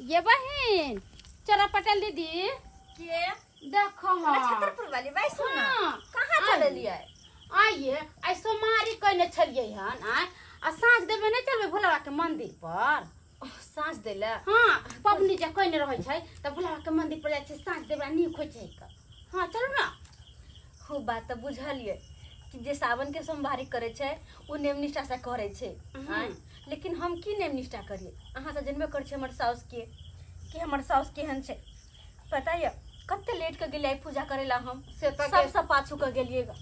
ये बहिन चोरा पटेल दीदी के देखो हमरा छतरपुर वाली भाई सुन हाँ। कहाँ चललियै आइए आइ सोमवारी कयने छलियै हन आइ आ साँझ देबै नहि चलबै भोला बाबा के मंदिर पर साँझ दै लए हाँ पबनी जे कयने रहै छै तऽ भोला बाबा के मंदिर पर जाइ छै साँझ देबै नीक होइ छै कऽ हाँ चलू ना हो बात तऽ बुझलियै कि जे सावन के सोमवारी करै छै ओ नेम निष्ठा से करै छै आँय? लेकिन हम की नेम निष्ठा करियै अहाँ तऽ जनबे करै छी हमर साउस के कि हमर साउस केहन छै पता यऽ कते लेट के गेलियै पूजा करै ला हम से तऽ सबसँ पाछू के गेलियै ग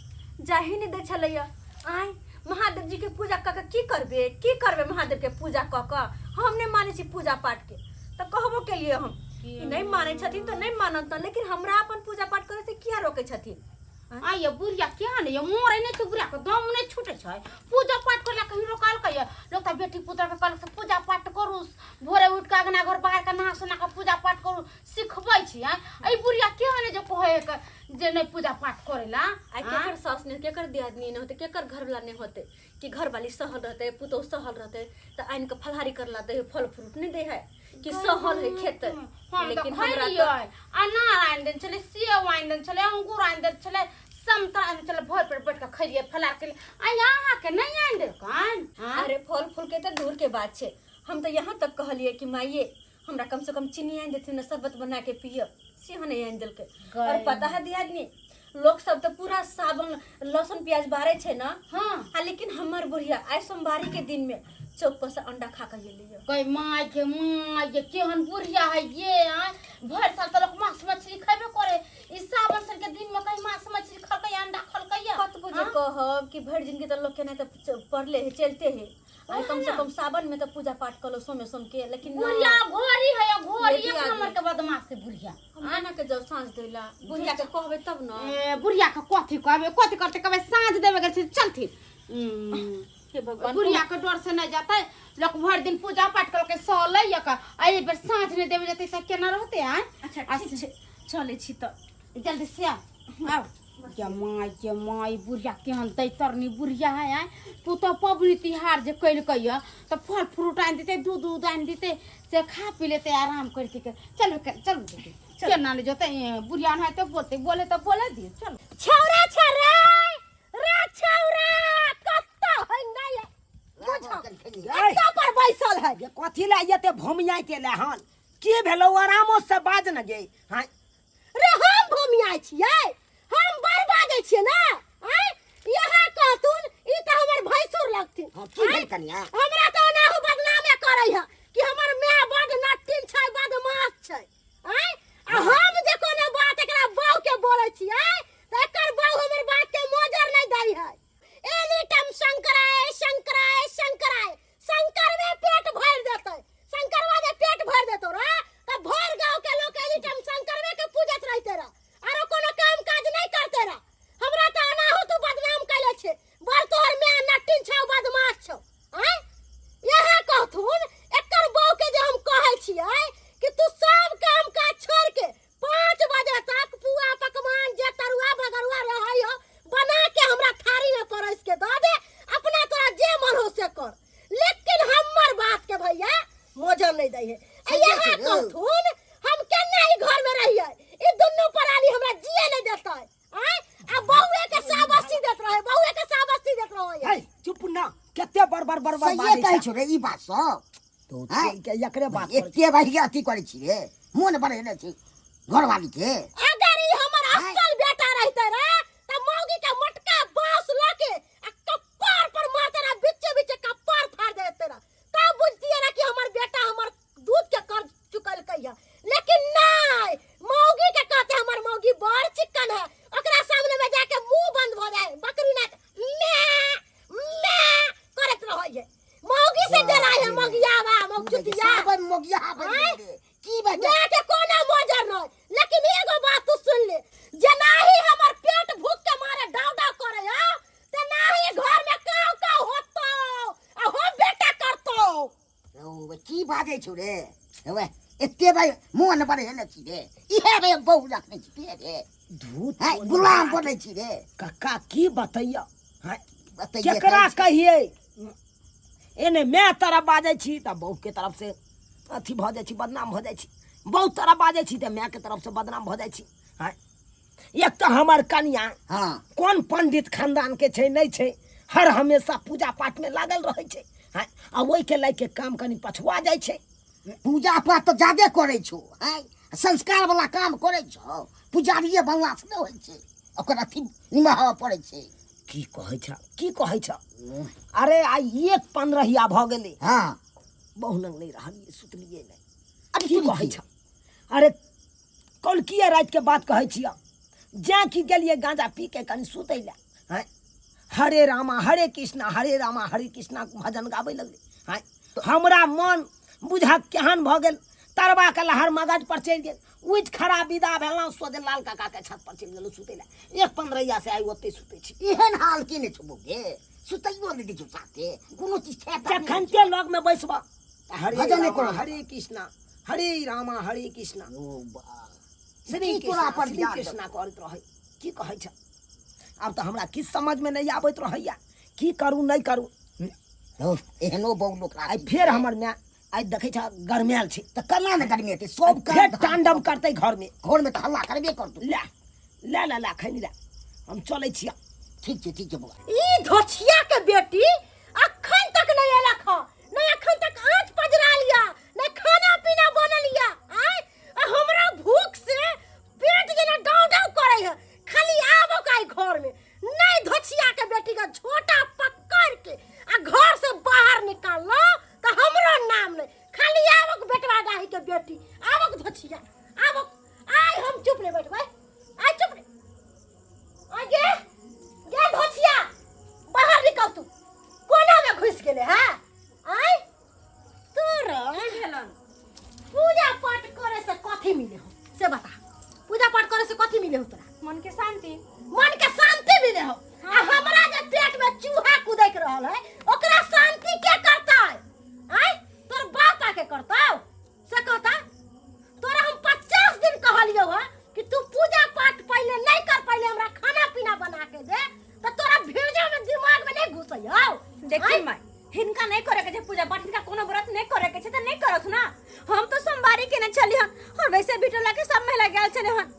जाही नहि दै छलैया आँय महादेव जी के पूजा कऽ के की करबै की करबै महादेव के पूजा कऽ कऽ हम नहि मानै छी पूजा पाठ के तऽ कहबो केलियै हम कि नहि मानै छथिन तऽ नहि मानत तऽ लेकिन हमरा अपन पूजा पाठ करै से किया रोकै छथिन आ ये बुढ़िया क्या नहीं ये मोरे नहीं छै बुढ़िया के दम नहीं छूटे छै पूजा पाठ करला कहीं रोकाल कहिए लोग तऽ बेटी पुत्र के कहलक से पूजा पाठ करू भोरे उठ के अंगना घर बाहर के नहा सोना के पूजा पाठ करू सिखबै छी आँय एहि बुढ़िया क्या नहीं जे कहै के जे नहीं पूजा पाठ करेला आ केकर सास नहि केकर दियादनी नहि होतै केकर घरवाला नहि होतै कि घरवाली सहल रहतै पुतोह सहल रहतै तऽ आनि कऽ फलहारी करला दै है फल फ्रूट नहि दै है कि सहल है खेतै हम तऽ लेकिन हमरा खैलियै तऽ अनार आनि देने छलै सेब आनि देने छलै अंगूर आनि देने छलै संतरा आनि देने छलै भरि पेट बैठ कऽ खैलियै फलार केलियै आ अहाँके नहि आनि देलकनि आँय? अरे फल फूल के तऽ दूर के बात छै हम तऽ यहाँ तक कहलियै कि माइये हमरा कम से कम चीनी आनि देथिन ने शरबत बना के पियब सेहो नहि आनि देलकै और पता है दियादनी लोग सब तऽ पूरा सावन लहसुन प्याज बारै छै ने हाँ आ लेकिन हमर बुढ़िया आइ सोमवारी के दिन में चौक पर से अंडा खा के गेली गई माय के माय के केहन बुढ़िया है ये आय भरि साल तऽ लोक मांस मछली खैबे करे ई सावन सन के दिन में कहीं मांस मछली खलकै अंडा खलकै कतबो जे कहब कि भरि जिनगी तऽ लोक केना तऽ पड़ले है चलते है आइ कम से कम सावन में तऽ पूजा पाठ कलो सोमे सोम के लेकिन ना, बुढ़िया घोड़ी है घोड़ी बेटी एक आदमी। नंबर के बदमाश है बुढ़िया हम केना के जाउ साँझ दै ला बुढ़िया के कहबै तब न ए, बुढ़िया के कथी कहबै कथी करते कहबै साँझ देवे गेल छै चलथिन हे भगवान बुढ़िया के डर से नहीं जाते लोग भरि दिन पूजा पाठ करके सहलै या का आ एहि बेर साँझ नहीं देवे जेतै तऽ केना रहतै आँय अच्छा ठीक छै चलै छी तऽ जल्दी से आउ आउ गे माय गे माय बुढ़िया केहन दैतरनी बुढ़िया है आँय पुतोह पबनी तिहार जे कयलकै यऽ तऽ फल फ्रूट आनि देतै दूध उध आनि देतै से खा पी लेतै आराम करके चलू चलू दीदी केना नहि जेतै ए, बुढ़िया ओनाहिते बोलतै बोले तऽ बोले दियौ चलू छौरा छै रे रे छौरा कत्ता है नहीं कत्ता पर बैसल है जे कथी लए एते भोमियाइते ले हन की भेलौ आरामो से बाज न गे हाँ रे हम भोमियाइ छियै हम बड़ बाजै छियै ने आँय यहाँ कहथुन ई तऽ हमर भैंसुर लगथिन हाँ की भेल कनिया हमरा तऽ ओनाहु बदनामे करै है कि हमर माय बड नट्टिन छै बदमाश छै आँय आ हम जे कोनो बात एकरा बहू के बोलै छियै तऽ एकर बहू हमर बात के मोजर नहि दै है एनी टाइम शंकराय शंकराय शंकराय शंकर में पेट भर देतै शंकरवा जे पेट भर देतो रे त भर गांव के लोग एनी टाइम शंकरवे के पूजत रहते रे आरो कोनो काम काज नहीं करते रे हमरा त अनाहु तू बदनाम कैले छे बड़ तोहर माय नट्टिन छौ बदमाश छौ आँय यहाँ कहथुन एकर बहू के जे हम कहै छियै कि तू सब काम काज छोड़ के 5 बजे तक पुआ पकवान जे तरुआ भगरुआ रहै हो बना के हमरा थारी में परस के दऽ दे अपना तोरा जे मन हो से कर लेकिन हमर बात के भैया मोजर नहीं दै है आ सही यहाँ छै रे। कहथुन हम केना ई घर में रहियै ई दुनू प्राणी हमरा जिए नहीं देतै आँय आ बहुए के शाबाशी देत रहे बहुए के शाबाशी देत रहे है चुप ना कते बड़ बड़ बड़ बड़ सहिए बाजै कहै छै छौ रे ई बात सब तो आँय? के एकरे बात करै एते बारी अथी करै छी रे मोन बढ़ेने छी घरवाली के अगर ई हमर असल बेटा रहते रे त मौगी के मोटका बांस ल के आ कपार पर मारते रहे बीचे बीचे कपार फाड़ देते रहे तब बुझतिए ना कि हमर बेटा हमर दूध के कर्ज चुकलकै है लेकिन नहीं मौगी के कहते हमर मौगी बड़ चिकन है ओकरा सामने में जाके मुंह बंद भ जाए बकरी नाच मैं मैं करत रहै है मौगी से डराय है मौगियावा मौगचुतिया सब मौगिया बनि आँय? गेलै रे। की बनि मैं के कोनो मोजर नहीं लेकिन एगो बात तू सुन ले जेनाही हमर पेट भूख के मारे डाव डाव करे हो तेनाही घर में काव काव होतो आ हो बेटा करतो रौ, की बाजै छौ रे हौवे एते भाई मोन बढ़ेने छी रे इहे रे बहु रखने छी ते रे धूत हैं गुलाम बनै छी रे कक्का की बतैया हैं बतैये केकरा कहिए एने मैं तरफ बाजै छी तऽ बहू के तरफ से अथी भऽ जाइ छी बदनाम भऽ जाइ छी बहुत तरह बाजै छी तऽ मायके तरफसँ बदनाम भऽ जाइ छी आँय एक तऽ हमर कनिया हँ कोन पंडित खानदानके छै नहि छै हर हमेशा पूजा पाठमे लागल रहै छै आँय आ ओहिके लए के काम कनि पछुआ जाइ छै पूजा पाठ तऽ जादे करै छौ आँय संस्कार वाला काम करै छौ पुजारिए बनलासँ नहि होइ छै ओकर अथी निमाहऽ पड़ै छै की कहै छ की कहै छ अरे आइ एक पंद्रहिया भऽ गेलै हँ बहु लग नहि रहलियै सुतलियै नहि अरे की कहै छ अरे कौलकिए रातिके बात कहै छियह जैं कि गेलियै गाँजा पी के कनि सुतै लए आँय हरे रामा हरे कृष्णा हरे रामा हरे कृष्णा भजन गाबै लगलै आँय हमरा मन बुझा केहन भऽ गेल तरबाके लहर मगज पर चलि गेल उठि खड़ा विदा भेलहुँ सोझे लाल काकाके छत पर चलि गेलहुँ सुतै लए एक पंद्रहिया से आइ ओतहि सुतै छी एहन हाल केने छौ बौगे सुतैयो नहि दै छौ साथे कोनो चीज खाए जखन ते लगमे बैसबह तऽ हरे भजने रामा करऽ। हरे कृष्णा हरे रामा हरे कृष्णा ओ बा श्री की तोरा कृष्णा पर श्री ध्यान कृष्णा करैत रहै की कहै छ आब तऽ हमरा किछु समझमे नहि आबैत रहैया की करू नहि करू हौ, एहनो बहु लोक आइ राखै फेर हमर माय आइ देखै छ गरमायल छै तऽ केना ने गर्मी हेतै सब फेर काम तांडव करतै घरमे घरमे तऽ हल्ला करबे करतौ ले ले ले ले खैनी ले हम चलै छियै ठीक छै बौआ ई धोछिया के बेटी अखन तक नहीं एलक ह नहीं अखन तक आँच पजरा लिया नहीं खाना पीना बनल या आय आ हमरा भूख से पेट जेना डाव डाव करे है खाली आबो का घर में नहीं धोछिया के बेटी का झोटा पकड़ के आ घर से बाहर निकालो तो हमरो नाम नहीं खाली आवक बेटवा डाही के बेटी आवक धोछिया आवक आय हम चुप नहीं बैठबै आय चुप नहीं आगे गे धोछिया बाहर निकल तू कोना में घुस गेले हैं आय तोरा भेलन पूजा पाठ करे से कथी मिले हो से बता पूजा पाठ करे से कथी मिले हो तोरा मन के शांति मन के शांति मिले हो आ हमरा जे पेट में चूहा कुदैक रहल है ओकरा शांति के करता है आय तोर बाप आके करता से कहता तोरा हम 50 दिन कहलियो है कि तू पूजा पाठ पहले नहीं कर पहले हमरा खाना पीना बना के दे तो तोरा भेजे में दिमाग में नहीं घुसै हौ देखी माय हिनका नहीं करे के छै पूजा पाठ हिनका कोनो व्रत नहीं करे के छै त नहीं करत ना हम तो सोमवारी केने छली हन और वैसे बिटोला के सब महिला गेल छले हन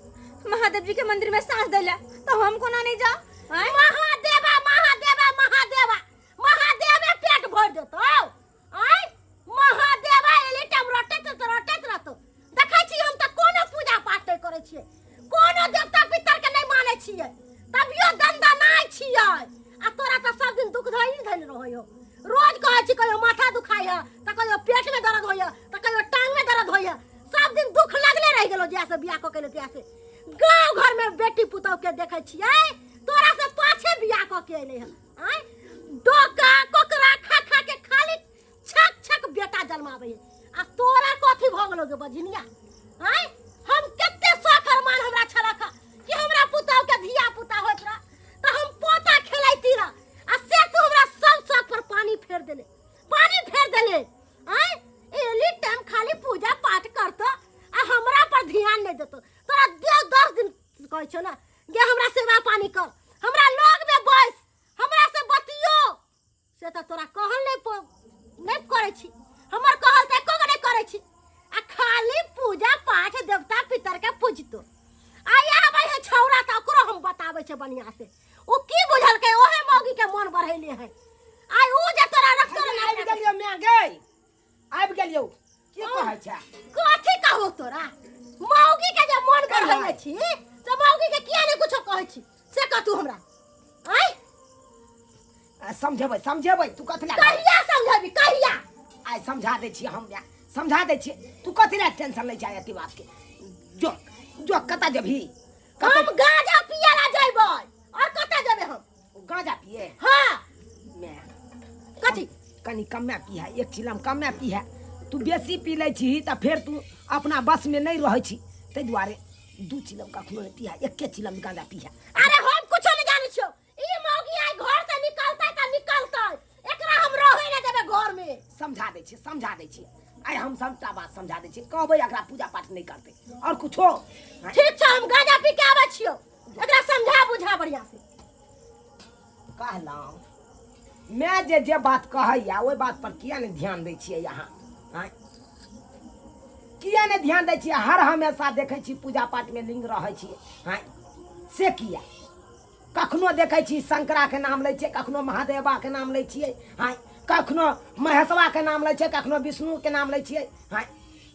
महादेव जी के मंदिर में साँझ दैला तो हम कोना नहीं जाओ आँय? महादेवा महादेवा महादेवा महादेवे पेट भर देतौ आय महादेवा एली टाइम रटैत रटैत रहतौ देखै छी हम तऽ कोनो पूजा पाठ नहि करै छियै कोनो देवता पितर के नहि मानै छियै तभियो दंदनाइ छियै आ तोरा तऽ सब दिन दुख धैल धैल रहै हो रोज कहै छी कहियो माथा दुखाइ है तऽ कहियो पेट में दर्द होइए तऽ कहियो टांग में दर्द होइए सब दिन दुख लगले रहि गेलो जहिया से बियाह कऽ के एलै तहिया से गाँव घर में बेटी पुतहु के देखै छियै तोरा से पाछे बियाह कऽ के एलै हन आँय डोका कोकरा खा खा के खाली छक छक बेटा जन्माबै है आ तोरा कथी भऽ गेलो गे बझनिया आँय हम कते शौक अरमान हमरा छलक हँ कि हमरा पुतहु के धिया पुता होइत रह तऽ हम पोता खेलैती रह आ से तू हमरा सब शौक पर पानी फेर देले पानी फेर देले आँय एली टाइम खाली पूजा पाठ करतो आ हमरा पर ध्यान नहीं देतो तोरा दे 10 दिन कहै छौ ने गे हमरा सेवा पानी कर हमरा लग में बैस हमरा से बतियो से तऽ तोरा कहल नहि नहि करै छी हमर कहल तऽ एको गो नहि करै छी आ खाली पूजा पाठ देवता पितर के पूजतो आ आबै है छौड़ा तऽ ओकरो हम बताबै छै बढ़िया से ओ की बुझलकै ओहे मौगी के मन बढ़ैले है आइ ऊ जे तोरा रखतो आबि गेलियौ माय गै आबि गेलियौ की कहै छै कथी कहबो तोरा मौगी के जे मन बढ़ैले छी से मौगी के किया नहि कुछो कहै छी से कह तू हमरा आँय आ, समझेबै समझेबै तू कथी लए कहिया समझेबी कहिया आइ समझा दै छियै हम माय समझा दै छियै तू कथी लए टेंशन लै छै एते बातके जो जो कतऽ जेबही हम गांजा पिए ला जइबै और कतऽ जेबै हम गांजा पिए हाँ माय कथी कनि कमे पीहे एक चिलम कमे पीहे तू बेसी पी लै छिही तऽ फेर तू अपना बसमे नहि रहै छी ताहि दुआरे दू चिलम कखनो नहि पीहे एके चिलम गांजा पीहे अरे हम कुछो नहीं जानै छियौ ई मौगी आइ घर से निकलतै तऽ निकलतै एकरा हम रहै नहि देबै घर में समझा दै छियै समझा दै छियै आइ हम सबटा बात समझा दै छियै कहबै एकरा पूजा पाठ नहि करतै आओर कुछो ठीक छै हम गांजा पी के आबै छियौ एकरा समझा बुझा बढ़िया से कहलहुँ मैं जे जे बात कहैया ओहि बात पर किया नहि ध्यान दै छियै अहाँ आँय? किया नहि ध्यान दै छियै? हर हमेशा देखै छी पूजा पाठमे लिंग रहै छियै। आँय, से किया? कखनो देखै छी शंकराके नाम लै छियै, कखनो महादेवाके नाम लै छियै, आँय, कखनो महेशवाके नाम लै छियै, कखनो विष्णुके नाम लै छियै, आँय,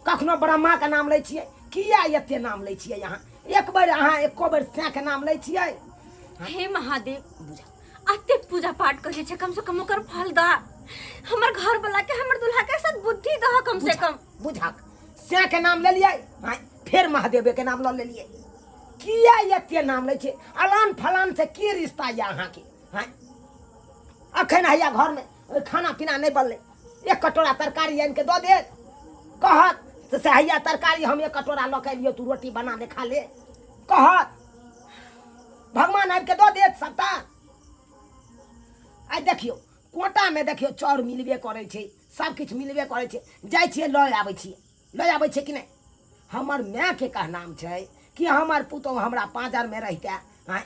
कखनो ब्रह्माके नाम लै छियै। किया एते नाम लै छियै अहाँ? एक बेर अहाँ एको बेर सैके नाम लै छियै? हे महादेव, अतेक पूजा पाठ करै छै, कम से कम ओकर फल दा हमर घर वाला के, हमर दुल्हा के सद्बुद्धि दह कम से कम। बुझक, सैके नाम लेलियै, आँय, फेर महादेवे के नाम लऽ लेलियै। किया एते नाम लै छियै? अलान फलान से की रिश्ता यऽ अहाँके? आँय, अखन हैया घरमे खाना पीना नहि बनलै, एक कटोरा तरकारी आनि कऽ दऽ देत, कहत तऽ से हैया तरकारी हम एक कटोरा लऽ कऽ एलियौ, तू रोटी बना ले, खा ले। कहत भगवान आबि कऽ दऽ देत सबटा? आइ देखियौ कोटामे देखियौ चाउर मिलबे करै छै, सब किछु मिलबे करै छै, जाइ छियै लऽ आबै छियै, लऽ आबै छियै कि नहि? हमर मायके कहनाम छै कि हमर पुतोहु हमरा पाँजरमे रहितै, आँय,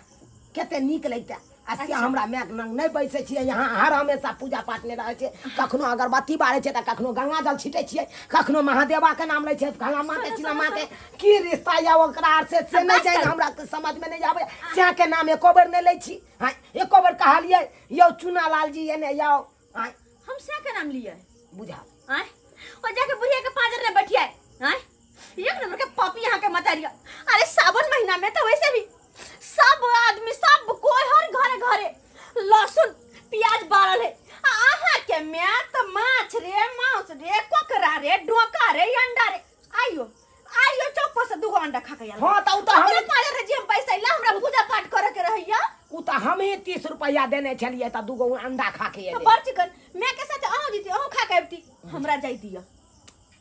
कते नीक लगितै। आ से हमरा मायके लग नहि बैसै छियै यहाँ, हर हमेशा पूजा पाठमे रहै छै। कखनो अगरबत्ती बारै छै तऽ कखनो गंगा जल छिटै छियै, कखनो महादेवाके नाम लै छै, फलामाके चिलामाके। की रिश्ता यऽ ओकरा आर से, से नहि जानि, हमरा तऽ समझमे नहि आबै। सएहके नाम एको बेर नहि लै छी। आँय, एको बेर कहलियै यौ चूना लाल जी एने यौ? आँय, हम सएहके नाम लियै? बुझा आँय, ओ जाके बुढ़िया के पाँजर में बैठिया। आँय, एक नंबर के पापी यहाँ के मतारिया। अरे सावन महीना में तो वैसे भी सब आदमी सब कोई हर घरे घरे लहसुन प्याज बारल है, आ अहाँ के माय तो माछ रे मांस रे कोकरा रे डोका रे अंडा रे। आइयो आइयो चौक पर से दूगो अंडा खा के आयल। हाँ, तऽ उ तऽ हमरा पाले रहे जी हम पैसा ला, हमरा पूजा पाठ करे के रहैया। उ तऽ हमही 30 रुपैआ देने छलियै तऽ दूगो अंडा खा के तो एलै। बड़ चिकन मैं के साथ अहूँ जीती, अहूँ खा के अबती। हमरा जाय दिअ,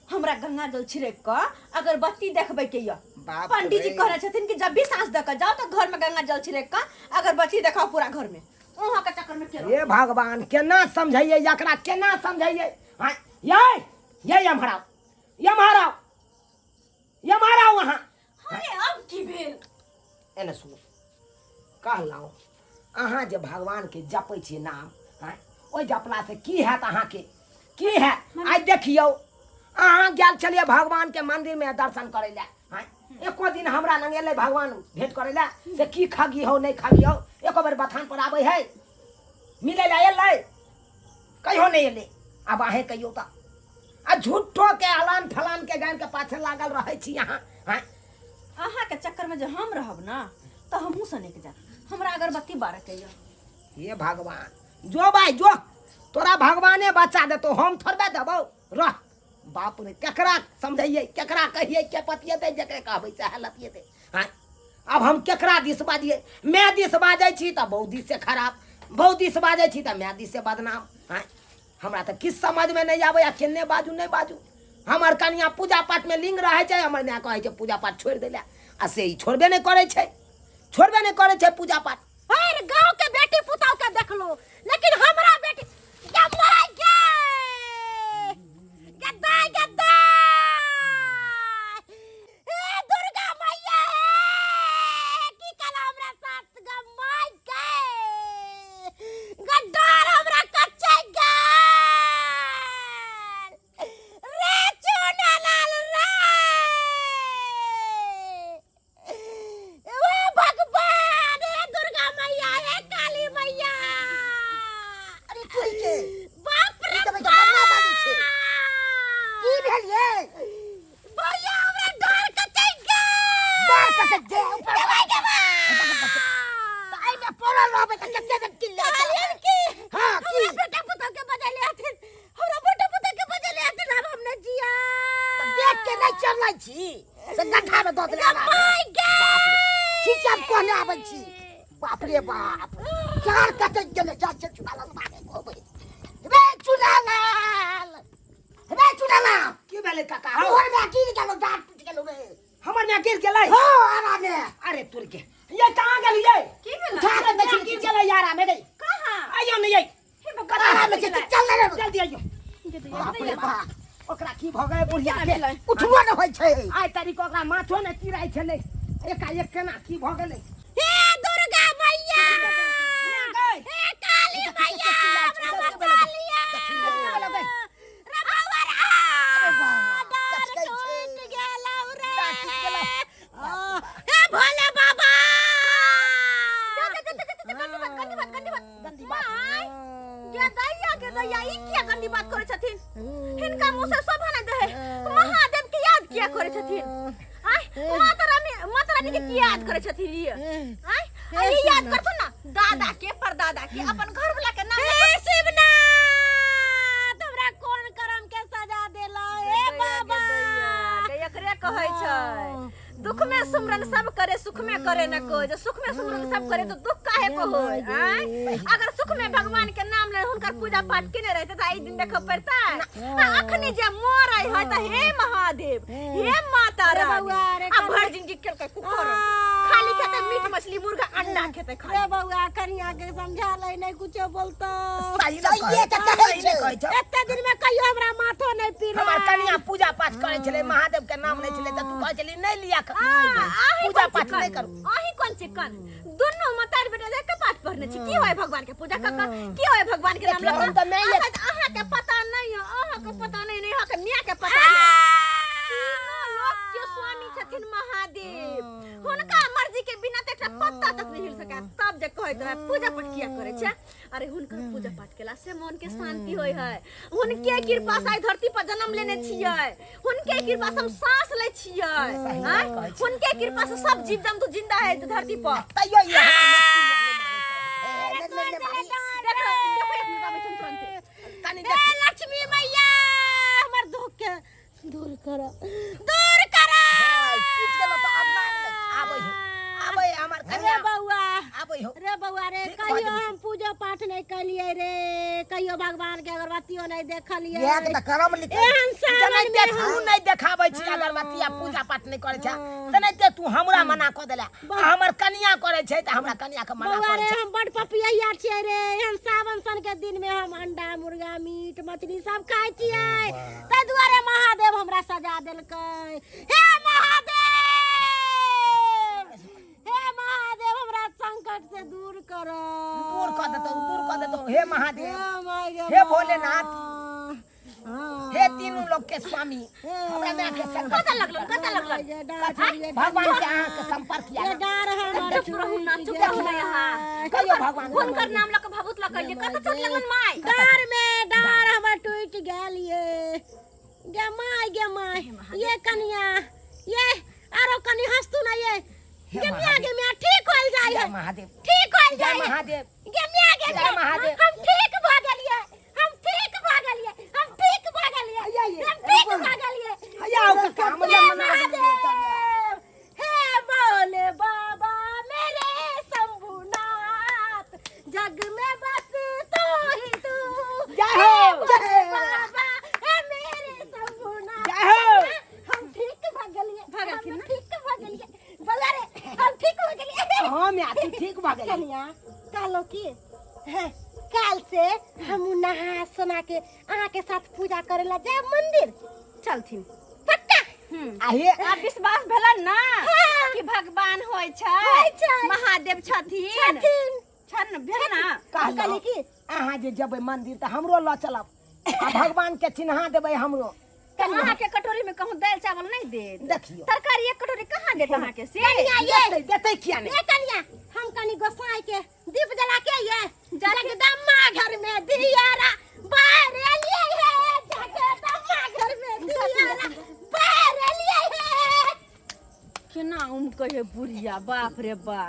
हमरा गंगा जल छिड़क कऽ अगरबत्ती देखबै के यऽ। बाप पंडित जी रे। कहने छथिन कि जब भी साँझ दऽ कऽ जाओ तऽ घर में गंगा जल छिड़क कऽ अगरबत्ती देखाओ पूरा घर में। वहाँ के चक्कर में केलहुँ। हे भगवान, केना समझैयै एकरा, केना समझैयै? आँय, यै यै एम्हर आउ, एम्हर आउ, एम्हर आउ अहाँ। अरे अब की भेल? एने सुनू, कहलहुँ अहाँ जे भगवानके जपै छियै नाम, आँय, ओहि जपलासँ की हैत अहाँके, की हैत? आइ देखियौ अहाँ गेल छलियै भगवानके मन्दिरमे दर्शन करै लए, आँय, एको दिन हमरा लग एलै भगवान भेंट करै लए से की खगी हौ नहि खगी हौ? एको बेर बथान पर आबै है मिलै लए? एलै कहियो नहि एलै। आब अहें कहियौ तऽ, आ झूठो के अलान फलान के गानि के पाछे लागल रहै छी अहाँ, आँय? अहाँके चक्कर में जे हम रहब ना तऽ हमहूँ सनकि जायब। हमरा अगरबत्ती बारऽ के यऽ। हे भगवान, जो भाई जो, तोरा भगवाने बचा देतो, हम थोड़बे देबौ। रह, बाप रे, केकरा समझैयै, केकरा कहियै, के पतियेतै? जकरे कहबै सएह लतियेतै। आँय, आब हम केकरा दिस बाजियै? माय दिस बाजै छी तऽ बहु दिस से खराब, बहु दिस बाजै छी तऽ माय दिस से बदनाम। आँय, हमरा तऽ किछु समझमे नहि आबैए, केने बाजू नहि बाजू। हमर कनिया पूजा पाठमे लिंग रहै छै, हमर माय कहै छै पूजा पाठ छोड़ि दै लए, आ से ई छोड़बे नहि करै छै, छोड़बे नहि करै छै पूजा पाठ। हर गांव के बेटी पुतौ के देखलो, लेकिन हमरा बेटी गे माय गे गद्दा गद्दा। हे दुर्गा मैया, हे की कला हमरा साथ गे माय गे गद्दार हमरा कच्चे गेल रे चूना लाल रे। ओ भगवान, हे दुर्गा मैया, हे काली मैया। अरे तोरी के बाप रे ई तऽ बेटा बन्ना बाजै छै। की भेल ये? भैया, हमरा डर कतै गेल। डर कतै गेल? ऊपर देबै देबै। तऽ एहिमे पड़ल रहबै तऽ कते दिन किल्ला कहलियन की हाँ, की? हमरा बेटा पुतहु के बजैले हथिन, हमरा बेटा पुतहु के बजैले हथिन, आब हम नहि जिया। देख के नहि चलै छी से गड्ढा में दऽ देले आरा में। माय गे। बाप रे, ठीक छै, हम कहने आबै छी। बाप रे बाप, चार कतै गेलै? जा छै चुनालाल मारे कहबै रे चुनालाल, रे चुनालाल। की भेलै काका हौ? तोहर माय गिर गेलो, दाँत टूटि गेलो रे। हमर माय गिर गेलै? हँ, आरा में। अरे तुर के, ये कहाँ गेली ये? की भेलै? उठा के देखी, गिर गेलै यारा में गई। कहाँ? आइयो नहीं आई। हे भगवान, आरा में छै, चल रे। जल्दी आइयो। बाप रे बाप, ओकरा की भऽ गेलै बुढ़िया के? उठबो नहि होइ छै। आइ तारीख ओकरा माथो नहि चिराइ छलै, एकाएक केना की भऽ गेलै? हे दुर्गा मैया, हे काली मैया, हमरा बचा लिया। रघुवर, आ, अरे बाप, डर कचकै छै। टूटि गेल। करै छथिन आय माता रानी, माता रानी के की याद करै छथिन ई? आय आ ई याद करथुन ना दादा के, परदादा के, अपन घर वाला के नाम। हे शिवनाथ, हमरा कोन कर्म के सजा देला हे बाबा? एकरे कहै छै दुख में सुमरन सब करे, सुख में करे न कोई। जे सुख में सुमरन सब करे तो दुख काहे को होय? आय अगर सुख में भगवान के नाम ले हुनकर पूजा पाठ केने रहते त ई दिन देखे पड़ता। आ अखनी जे मरै है त हे महादेव, हे माता रे रानी। बउआ, रे आ कन्या। भर जिंदगी केलकै कुकर, खाली खेतै मीट मछली मुर्गा अंडा खेतै रे खाली। बउआ, कनिया के समझा ले, नहीं कुछो बोलतो। सही ने सहिए कहै तऽ कहै सही ने छै। कहै छौ। एते दिन में कहियो हमरा माथो नहीं पीड़ा। हमर कनिया पूजा पाठ करै छलै, महादेव के नाम लै छलै, तऽ तू कहै छली नहि लिया अहीं पूजा कोन पाठ नहि चिकन? करू। अहीं कोन चिकन? दुनू मतार बेटा जाके पाठ पढ़ने छी। की होय भगवान के पूजा कऽ कऽ? की होय भगवान के नाम देखियौ, लऽ हम कऽ? तऽ नहि अहाँ के पता नहीं है, अहाँ के पता नहीं, नहीं अहाँ के मियाँ के पता है। तीनों लोक के स्वामी छथिन महादेव, हुनका मर्जी के बिना तऽ एकटा पत्ता तक नहीं हिल सकै। तब जे कहैत रहे पूजा पाठ किया करै छै, अरे हुनकर पूजा पाठ केला से मन के शांति होय है। हुनके कृपा से आइ धरती पर जन्म लेने छियै, हुनके कृपा से हम सांस लै छियै, सही आँय? बात कहै छी। हुनके कृपा से सब जीव जंतु जिंदा है धरती पर। तैयो ई हमर मस्ती नहि मानै छै। ए, देखो देखो, एक मिनट, आबै छी हम तुरन्ते। कनि हे देख। लक्ष्मी मैया, हमर दुख के दूर कर, दूर कर। हाय, टूटि गेलौ तऽ आब मारि लै। आबै है, आबै है हमर रे कनिया। बउआ, आबै हो। रे बउआ रे, ठीक भऽ कहियो जेबै। हम पूजो पाठ नहीं कलिए रे, कहियो भगवान के अगरबत्तियों नहीं देखलिए। इएह के तऽ करम लिखल। एहन सावन जेनाहिते में तू नहि देखाबै छी अगरबत्ती आ पूजा पाठ नहि करै छै, तेनाहिते तू हमरा मना कऽ देले आ हमर कनिया करै छै तऽ हमरा कनिया के मना बउआ करै रे, छै। हम बड़ पपिया छियै रे। एहन सावन सन के दिन में हम अंडा मुर्गा मीट मछली सब खाइ छियै, ताहि दुआरे महादेव हमरा सजा देलकै। हे महादेव, हे महादेव, हमरा संकट से दूर कर। दूर कऽ देतौ, दूर कऽ देतौ। हे महादेव, हे my गे हे भोलेनाथ, हाँ। हे तीनू लोक के स्वामी, हमरा माय के संकट कतऽ लगलन, कतऽ लगलन? ये डार, ये भगवान के अहाँके संपर्क ये या डार हमर चुप रहू ना, चुप रहू ना यहाँ। कहियो भगवान हुनकर नाम लऽ कऽ भभूत लऽ कऽ कतऽ चोट लगलन माय? डार में डार हमर टूटि गेल। ये गे my, गे my, ये कनिया, ये आरो कनि हंसतू ना। ये गे मिया, गे मिया, ठीक होल जाय जय है। महादेव। ठीक होल जय जाय है। महादेव। गे मिया, गे जय मिया, महादेव। हम ठीक भ गेलियै, हम ठीक भ गेलियै, हम ठीक भ गेलियै, हैया, हम ठीक भ गेलियै। हैया, आओ काका, हम हे मना देलियै तब। महादेव, हे भोले बाबा मेरे शंभुनाथ, जग में बस तू ही तू। जय हो, हे भोले जय हो। बाबा, हे मेरे शंभुनाथ। जय हो। हम ठीक भ गेलियै। भऽ गेलखिन हम ना? ठीक भ गेलियै बौआ रे, हम ठीक भ गेलियै। हाँ माय, तू ठीक भऽ गेली। कनिया, कहलो की है, काल से हम नहा सोना के अहाँ के साथ पूजा करे ला जाए मंदिर। चलथिन। पक्का। आ हे आ विश्वास भेलन ना हाँ। कि भगवान होइ छै? होइ छै। महादेव छथिन। छथिन। छन भेल ना? कहलहुँ कहली की अहाँ जे जेबै मंदिर तऽ हमरो लऽ चलब आ भगवान के चिन्हा देबै हमरो। तऽ अहाँके कटोरी में कहूँ दालि चावल नहीं देत? देखियौ। तरकारी एक कटोरी कहाँ देत अहाँके से? कनिया ये देतै, देतै किया नहि? ये कनिया, हम कनि गोसाई के दीप जला के ये जगदम्बा घर में दियारा बाहर एलिए है, जगदम्बा घर में दियारा बाहर एलिए है। केना उम कहे बुढ़िया, बाप रे बा।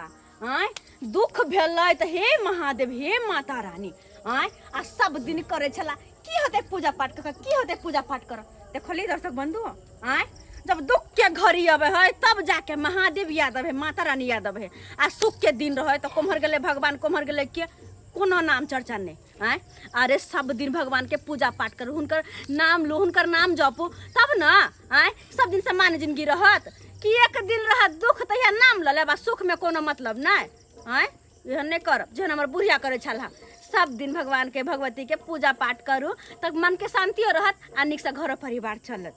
आँय दुख भेलै तऽ हे महादेव, हे माता रानी। आँय आ सब दिन करै छला की होतै पूजा पाठ कऽ कऽ, की होतै पूजा पाठ कर। देखली दर्शक बंधु, आँय जब दुख के घड़ी अबै है तब जाके महादेव याद अबै है, माता रानी याद अबै है। आ सुख के दिन रहै तऽ कोम्हर गेलै भगवान, कोम्हर गेलै के, कोनो नाम चर्चा नहि। आँय अरे सब दिन भगवान के पूजा पाठ करू, हुनकर नाम लू, हुनकर नाम जपू, तब न आँय सब दिन सामान्य जिंदगी रहत। कि एक दिन रहत दुख तहिया नाम लऽ लेब आ सुख में कोनो मतलब नहि। आँय एहन नहि करब जेहन हमर बुढ़िया करै छल। सब दिन भगवान के भगवती के पूजा पाठ करू तऽ मन के शांतियो रहत आ नीकसँ घरो परिवार चलत।